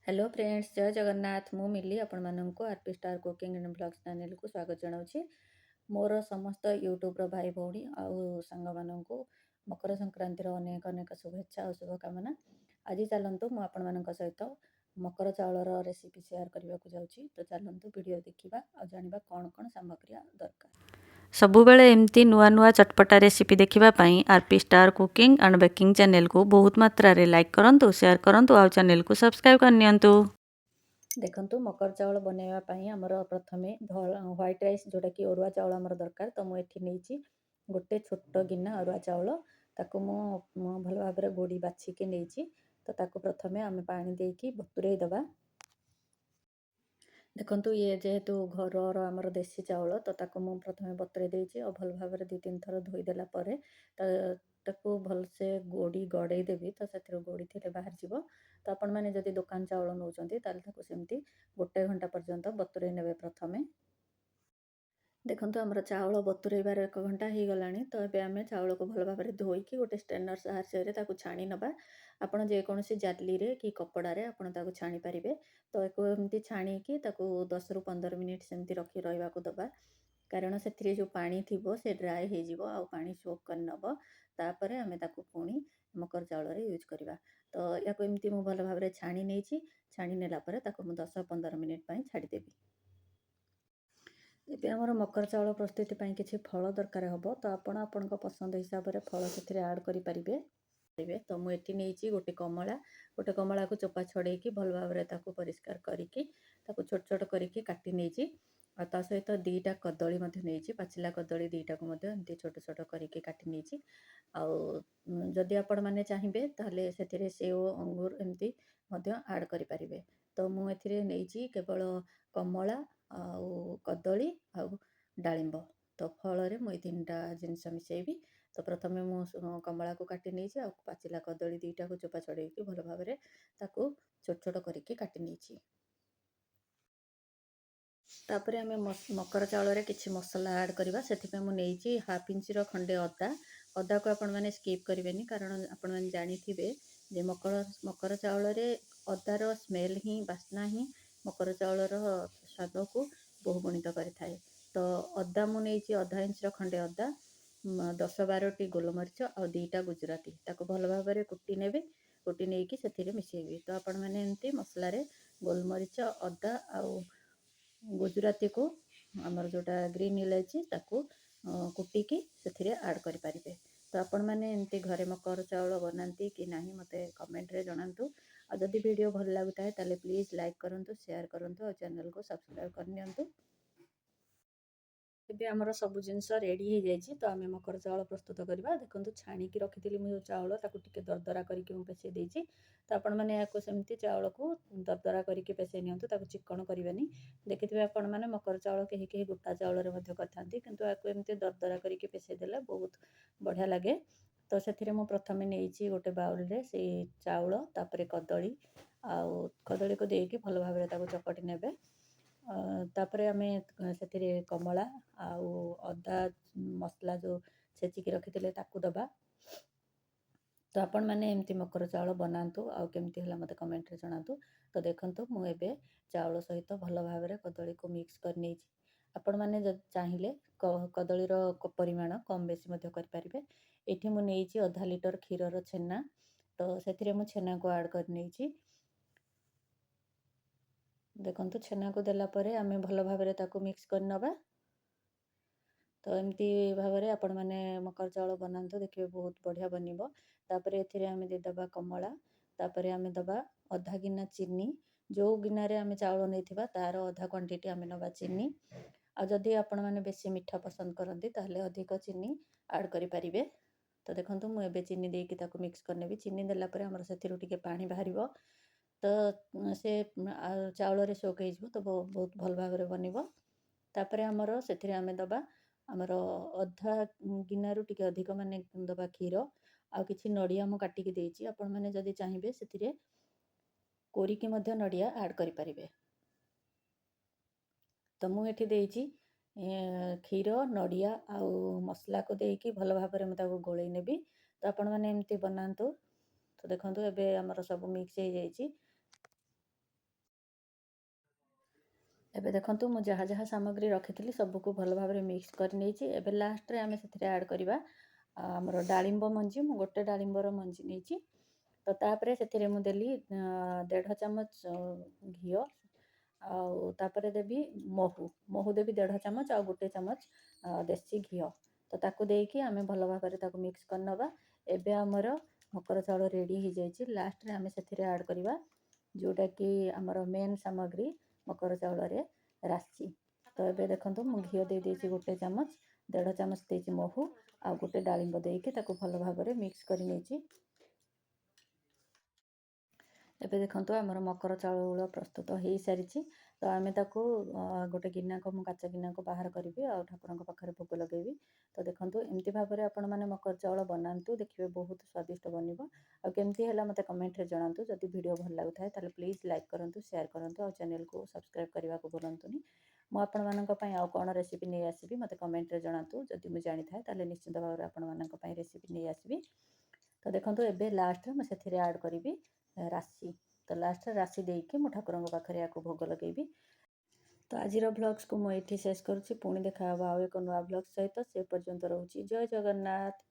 Hello friends, ଜୟ ଜଗନ୍ନାଥ। ମୁଁ ମିଲି, ଆପଣମାନଙ୍କୁ R P star cooking and blogs ଚ୍ୟାନେଲକୁ ସ୍ୱାଗତ ଜଣାଉଛି। ମୋର ସମସ୍ତ ୟୁଟ୍ୟୁବ୍ର ଭାଇ ଭଉଣୀ ଆଉ ସାଙ୍ଗମାନଙ୍କୁ ମକର ସଂକ୍ରାନ୍ତିର ଅନେକ ଅନେକ ଶୁଭେଚ୍ଛା ଆଉ ଶୁଭକାମନା। ଆଜି ଚାଲନ୍ତୁ, ମୁଁ ଆପଣମାନଙ୍କ ସହିତ ମକର ଚାଉଳର ରେସିପି ସେୟାର କରିବାକୁ ଯାଉଛି। ତ ଚାଲନ୍ତୁ, ଭିଡ଼ିଓ ଦେଖିବା ଆଉ ଜାଣିବା କ'ଣ କ'ଣ ସାମଗ୍ରୀ ଦରକାର। ସବୁବେଳେ ଏମିତି ନୂଆ ନୂଆ ଚଟପଟା ରେସିପି ଦେଖିବା ପାଇଁ R P star cooking and baking ଚ୍ୟାନେଲକୁ ବହୁତ ମାତ୍ରାରେ ଲାଇକ୍ କରନ୍ତୁ, ସେୟାର କରନ୍ତୁ ଆଉ ଚ୍ୟାନେଲକୁ ସବସ୍କ୍ରାଇବ୍ କରିନିଅନ୍ତୁ। ଦେଖନ୍ତୁ, ମକର ଚାଉଳ ବନାଇବା ପାଇଁ ଆମର ପ୍ରଥମେ ହ୍ୱାଇଟ୍ ରାଇସ୍, ଯେଉଁଟାକି ଅରୁଆ ଚାଉଳ ଆମର ଦରକାର। ତ ମୁଁ ଏଠି ନେଇଛି ଗୋଟେ ଛୋଟ ଗିନା ଅରୁଆ ଚାଉଳ। ତାକୁ ମୁଁ ଭଲ ଭାବରେ ଗୋଡ଼ି ବାଛିକି ନେଇଛି। ତ ତାକୁ ପ୍ରଥମେ ଆମେ ପାଣି ଦେଇକି ବତୁରେଇ ଦେବା। ଦେଖନ୍ତୁ, ଇଏ ଯେହେତୁ ଘରର ଆମର ଦେଶୀ ଚାଉଳ, ତ ତାକୁ ମୁଁ ପ୍ରଥମେ ବତୁରେଇ ଦେଇଛି ଆଉ ଭଲ ଭାବରେ 2-3 ଥର ଧୋଇଦେଲା ପରେ ତାକୁ ଭଲସେ ଗୋଡ଼ି ଗଡ଼େଇ ଦେବି। ତ ସେଥିରୁ ଗୋଡ଼ି ଥିଲେ ବାହାରିଯିବ। ତ ଆପଣମାନେ ଯଦି ଦୋକାନ ଚାଉଳ ନେଉଛନ୍ତି, ତାହେଲେ ତାକୁ ସେମିତି ଗୋଟେ ଘଣ୍ଟା ପର୍ଯ୍ୟନ୍ତ ବତୁରେଇ ନେବେ ପ୍ରଥମେ। ଦେଖନ୍ତୁ, ଆମର ଚାଉଳ ବତୁରେଇବାର ଏକ ଘଣ୍ଟା ହେଇଗଲାଣି। ତ ଏବେ ଆମେ ଚାଉଳକୁ ଭଲ ଭାବରେ ଧୋଇକି ଗୋଟେ ଷ୍ଟ୍ରେନର୍ ସାହାଯ୍ୟରେ ତାକୁ ଛାଣି ନେବା। ଆପଣ ଯେକୌଣସି ଜାଲିରେ କି କପଡ଼ାରେ ଆପଣ ତାକୁ ଛାଣିପାରିବେ। ତ ଏକୁ ଏମିତି ଛାଣିକି ତାକୁ 10ରୁ 15 ମିନିଟ୍ ସେମିତି ରଖି ରହିବାକୁ ଦେବା, କାରଣ ସେଥିରେ ଯେଉଁ ପାଣି ଥିବ ସେ ଡ୍ରାଏ ହେଇଯିବ ଆଉ ପାଣି ସୋକ୍ କରିନେବ। ତାପରେ ଆମେ ତାକୁ ପୁଣି ମକର ଚାଉଳରେ ୟୁଜ୍ କରିବା। ତ ୟାକୁ ଏମିତି ମୁଁ ଭଲ ଭାବରେ ଛାଣି ନେଇଛି। ଛାଣି ନେଲା ପରେ ତାକୁ ମୁଁ 10-15 ମିନିଟ୍ ପାଇଁ ଛାଡ଼ିଦେବି। ଏବେ ଆମର ମକର ଚାଉଳ ପ୍ରସ୍ତୁତି ପାଇଁ କିଛି ଫଳ ଦରକାର ହେବ। ତ ଆପଣ ଆପଣଙ୍କ ପସନ୍ଦ ହିସାବରେ ଫଳ ସେଥିରେ ଆଡ଼୍ କରିପାରିବେ। ତ ମୁଁ ଏଠି ନେଇଛି ଗୋଟେ କମଳା। ଗୋଟେ କମଳାକୁ ଚୋପା ଛଡ଼େଇକି ଭଲ ଭାବରେ ତାକୁ ପରିଷ୍କାର କରିକି ତାକୁ ଛୋଟ ଛୋଟ କରିକି କାଟି ନେଇଛି। ଆଉ ତା ସହିତ 2ଟା କଦଳୀ ମଧ୍ୟ ନେଇଛି। ପାଚିଲା କଦଳୀ 2ଟାକୁ ମଧ୍ୟ ଏମିତି ଛୋଟ ଛୋଟ କରିକି କାଟି ନେଇଛି। ଆଉ ଯଦି ଆପଣମାନେ ଚାହିଁବେ, ତାହେଲେ ସେଥିରେ ସେଓ, ଅଙ୍ଗୁର ଏମିତି ମଧ୍ୟ ଆଡ଼୍ କରିପାରିବେ। ତ ମୁଁ ଏଥିରେ ନେଇଛି କେବଳ କମଳା ଆଉ କଦଳୀ ଆଉ ଡାଳିମ୍ବ। ତ ଫଳରେ ମୁଁ ଏଇ ତିନିଟା ଜିନିଷ ମିଶାଇବି। ତ ପ୍ରଥମେ ମୁଁ କମଳାକୁ କାଟି ନେଇଛି ଆଉ ପାଚିଲା କଦଳୀ 2ଟାକୁ ଚୋପା ଛଡ଼େଇକି ଭଲ ଭାବରେ ତାକୁ ଛୋଟ ଛୋଟ କରିକି କାଟି ନେଇଛି। ତାପରେ ଆମେ ମକର ଚାଉଳରେ କିଛି ମସଲା ଆଡ଼୍ କରିବା। ସେଥିପାଇଁ ମୁଁ ନେଇଛି ହାଫ୍ ଇଞ୍ଚର ଖଣ୍ଡେ ଅଦା। ଅଦାକୁ ଆପଣମାନେ ସ୍କିପ୍ କରିବେନି, କାରଣ ଆପଣମାନେ ଜାଣିଥିବେ ଯେ ମକର ଚାଉଳରେ ଅଦାର ସ୍ମେଲ୍ ହିଁ, ବାସ୍ନା ହିଁ ମକର ଚାଉଳର ସ୍ୱାଦକୁ ବହୁଗୁଣିତ କରିଥାଏ। ତ ଅଦା ମୁଁ ନେଇଛି ଅଧା ଇଞ୍ଚର ଖଣ୍ଡେ ଅଦା, 10-12ଟି ଗୋଲମରିଚ ଆଉ 2ଟା ଗୁଜୁରାତି। ତାକୁ ଭଲ ଭାବରେ କୁଟି ନେବେ। କୁଟି ନେଇକି ସେଥିରେ ମିଶାଇବି। ତ ଆପଣମାନେ ଏମିତି ମସଲାରେ ଗୋଲମରିଚ, ଅଦା ଆଉ ଗୁଜୁରାତିକୁ, ଆମର ଯେଉଁଟା ଗ୍ରୀନ୍ ଇଲାଇଚି, ତାକୁ କୁଟିକି ସେଥିରେ ଆଡ଼୍ କରିପାରିବେ। ତ ଆପଣମାନେ ଏମିତି ଘରେ ମକର ଚାଉଳ ବନାନ୍ତି କି ନାହିଁ, ମୋତେ କମେଣ୍ଟରେ ଜଣାନ୍ତୁ। ଆଉ ଯଦି ଭିଡ଼ିଓ ଭଲ ଲାଗୁଥାଏ, ତାହେଲେ ପ୍ଲିଜ୍ ଲାଇକ୍ କରନ୍ତୁ, ସେୟାର କରନ୍ତୁ ଆଉ ଚ୍ୟାନେଲକୁ ସବସ୍କ୍ରାଇବ୍ କରିନିଅନ୍ତୁ। ଏବେ ଆମର ସବୁ ଜିନିଷ ରେଡ଼ି ହେଇଯାଇଛି, ତ ଆମେ ମକର ଚାଉଳ ପ୍ରସ୍ତୁତ କରିବା। ଦେଖନ୍ତୁ, ଛାଣିକି ରଖିଥିଲି ମୁଁ ଯେଉଁ ଚାଉଳ, ତାକୁ ଟିକେ ଦରଦରା କରିକି ମୁଁ ପେଷେଇ ଦେଇଛି। ତ ଆପଣମାନେ ଏହାକୁ ସେମିତି ଚାଉଳକୁ ଦରଦରା କରିକି ପେଷେଇ ନିଅନ୍ତୁ, ତାକୁ ଚିକଣ କରିବେନି। ଦେଖିଥିବେ ଆପଣମାନେ, ମକର ଚାଉଳ କେହି କେହି ଗୋଟା ଚାଉଳରେ ମଧ୍ୟ କରିଥାନ୍ତି, କିନ୍ତୁ ଏହାକୁ ଏମିତି ଦରଦରା କରିକି ପେଷେଇ ଦେଲେ ବହୁତ ବଢ଼ିଆ ଲାଗେ। ତ ସେଥିରେ ମୁଁ ପ୍ରଥମେ ନେଇଛି ଗୋଟେ ବାଉଲରେ ସେଇ ଚାଉଳ, ତାପରେ କଦଳୀ, ଆଉ କଦଳୀକୁ ଦେଇକି ଭଲ ଭାବରେ ତାକୁ ଚକଟି ନେବେ। ତାପରେ ଆମେ ସେଥିରେ କମଳା ଆଉ ଅଦା ମସଲା ଯେଉଁ ଛେଚିକି ରଖିଥିଲେ, ତାକୁ ଦେବା। ତ ଆପଣମାନେ ଏମିତି ମକର ଚାଉଳ ବନାନ୍ତୁ ଆଉ କେମିତି ହେଲା ମୋତେ କମେଣ୍ଟରେ ଜଣାନ୍ତୁ। ତ ଦେଖନ୍ତୁ, ମୁଁ ଏବେ ଚାଉଳ ସହିତ ଭଲ ଭାବରେ କଦଳୀକୁ ମିକ୍ସ କରିନେଇଛି। ଆପଣମାନେ ଯଦି ଚାହିଁଲେ କଦଳୀର ପରିମାଣ କମ୍ ବେଶୀ ମଧ୍ୟ କରିପାରିବେ। ଏଇଠି ମୁଁ ନେଇଛି ଅଧା ଲିଟର କ୍ଷୀରର ଛେନା। ତ ସେଥିରେ ମୁଁ ଛେନାକୁ ଆଡ଼୍ କରିନେଇଛି। ଦେଖନ୍ତୁ, ଛେନାକୁ ଦେଲା ପରେ ଆମେ ଭଲ ଭାବରେ ତାକୁ ମିକ୍ସ କରିନେବା। ତ ଏମିତି ଭାବରେ ଆପଣମାନେ ମକର ଚାଉଳ ବନାନ୍ତୁ, ଦେଖିବେ ବହୁତ ବଢ଼ିଆ ବନିବ। ତାପରେ ଏଥିରେ ଆମେ ଦେଇଦେବା କମଳା। ତାପରେ ଆମେ ଦେବା ଅଧା ଗିନା ଚିନି। ଯେଉଁ ଗିନାରେ ଆମେ ଚାଉଳ ନେଇଥିବା, ତା'ର ଅଧା କ୍ୱାଣ୍ଟିଟି ଆମେ ନେବା ଚିନି। ଆଉ ଯଦି ଆପଣମାନେ ବେଶୀ ମିଠା ପସନ୍ଦ କରନ୍ତି, ତାହେଲେ ଅଧିକ ଚିନି ଆଡ଼୍ କରିପାରିବେ। ତ ଦେଖନ୍ତୁ, ମୁଁ ଏବେ ଚିନି ଦେଇକି ତାକୁ ମିକ୍ସ କରିନେବି। ଚିନି ଦେଲା ପରେ ଆମର ସେଥିରୁ ଟିକେ ପାଣି ବାହାରିବ, ତ ସେ ଚାଉଳରେ ସୋକ୍ ହେଇଯିବ, ତ ବହୁତ ଭଲ ଭାବରେ ବନିବ। ତାପରେ ଆମର ସେଥିରେ ଆମେ ଦେବା ଆମର ଅଧା ଗିନାରୁ ଟିକେ ଅଧିକ ମାନେ ଦେବା କ୍ଷୀର। ଆଉ କିଛି ନଡ଼ିଆ ମୁଁ କାଟିକି ଦେଇଛି। ଆପଣମାନେ ଯଦି ଚାହିଁବେ, ସେଥିରେ କୋରିକି ମଧ୍ୟ ନଡ଼ିଆ ଆଡ଼୍ କରିପାରିବେ। ତ ମୁଁ ଏଠି ଦେଇଛି କ୍ଷୀର, ନଡ଼ିଆ ଆଉ ମସଲାକୁ ଦେଇକି ଭଲ ଭାବରେ ମୁଁ ତାକୁ ଗୋଳେଇ ନେବି। ତ ଆପଣମାନେ ଏମିତି ବନାନ୍ତୁ। ତ ଦେଖନ୍ତୁ, ଏବେ ଆମର ସବୁ ମିକ୍ସ ହେଇଯାଇଛି। ଏବେ ଦେଖନ୍ତୁ, ମୁଁ ଯାହା ଯାହା ସାମଗ୍ରୀ ରଖିଥିଲି ସବୁକୁ ଭଲ ଭାବରେ ମିକ୍ସ କରି ନେଇଛି। ଏବେ ଲାଷ୍ଟରେ ଆମେ ସେଥିରେ ଆଡ଼୍ କରିବା ଆମର ଡାଳିମ୍ବ ମଞ୍ଜି। ମୁଁ ଗୋଟେ ଡାଳିମ୍ବର ମଞ୍ଜି ନେଇଛି। ତ ତାପରେ ସେଥିରେ ମୁଁ ଦେଲି ଦେଢ଼ ଚାମଚ ଘିଅ ଆଉ ତାପରେ ଦେବି ମହୁ। ମହୁ ଦେବି ଦେଢ଼ ଚାମଚ ଆଉ ଗୋଟେ ଚାମଚ ଦେଶୀ ଘିଅ। ତ ତାକୁ ଦେଇକି ଆମେ ଭଲ ଭାବରେ ତାକୁ ମିକ୍ସ କରିନେବା। ଏବେ ଆମର ମକର ଚାଉଳ ରେଡ଼ି ହେଇଯାଇଛି। ଲାଷ୍ଟରେ ଆମେ ସେଥିରେ ଆଡ଼୍ କରିବା ଯେଉଁଟାକି ଆମର ମେନ୍ ସାମଗ୍ରୀ ମକର ଚାଉଳରେ, ରାଶି। ତ ଏବେ ଦେଖନ୍ତୁ, ମୁଁ ଘିଅ ଦେଇ ଦେଇଛି ଗୋଟେ ଚାମଚ, ଦେଢ଼ ଚାମଚ ଦେଇଛି ମହୁ ଆଉ ଗୋଟେ ଡାଳିମ୍ବ ଦେଇକି ତାକୁ ଭଲ ଭାବରେ ମିକ୍ସ କରି ନେଇଛି। ଏବେ ଦେଖନ୍ତୁ, ଆମର ମକର ଚାଉଳ ପ୍ରସ୍ତୁତ ହେଇସାରିଛି। ତ ଆମେ ତାକୁ ଗୋଟେ ଗିନାକୁ, ମୁଁ କାଚ ଗିନାକୁ ବାହାର କରିବି ଆଉ ଠାକୁରଙ୍କ ପାଖରେ ଭୋଗ ଲଗେଇବି। ତ ଦେଖନ୍ତୁ, ଏମିତି ଭାବରେ ଆପଣମାନେ ମକର ଚାଉଳ ବନାନ୍ତୁ, ଦେଖିବେ ବହୁତ ସ୍ୱାଦିଷ୍ଟ ବନିବ। ଆଉ କେମିତି ହେଲା ମୋତେ କମେଣ୍ଟରେ ଜଣାନ୍ତୁ। ଯଦି ଭିଡ଼ିଓ ଭଲ ଲାଗୁଥାଏ, ତାହେଲେ ପ୍ଲିଜ୍ ଲାଇକ୍ କରନ୍ତୁ, ସେୟାର କରନ୍ତୁ ଆଉ ଚ୍ୟାନେଲକୁ ସବସ୍କ୍ରାଇବ୍ କରିବାକୁ ଭୁଲନ୍ତୁନି। ମୁଁ ଆପଣମାନଙ୍କ ପାଇଁ ଆଉ କ'ଣ ରେସିପି ନେଇ ଆସିବି, ମୋତେ କମେଣ୍ଟରେ ଜଣାନ୍ତୁ। ଯଦି ମୁଁ ଜାଣିଥାଏ, ତାହେଲେ ନିଶ୍ଚିନ୍ତ ଭାବରେ ଆପଣମାନଙ୍କ ପାଇଁ ରେସିପି ନେଇ ଆସିବି। ତ ଦେଖନ୍ତୁ, ଏବେ ଲାଷ୍ଟରେ ମୁଁ ସେଥିରେ ଆଡ଼୍ କରିବି ରାଶି। ତ ଲାଷ୍ଟରେ ରାଶି ଦେଇକି ମୁଁ ଠାକୁରଙ୍କ ପାଖରେ ୟାକୁ ଭୋଗ ଲଗେଇବି। ତ ଆଜିର ଭ୍ଲଗ୍ସକୁ ମୁଁ ଏଇଠି ଶେଷ କରୁଛି। ପୁଣି ଦେଖା ହେବ ଆଉ ଏକ ନୂଆ ଭ୍ଲଗ୍ସ ସହିତ। ସେ ପର୍ଯ୍ୟନ୍ତ ରହୁଛି। ଜୟ ଜଗନ୍ନାଥ।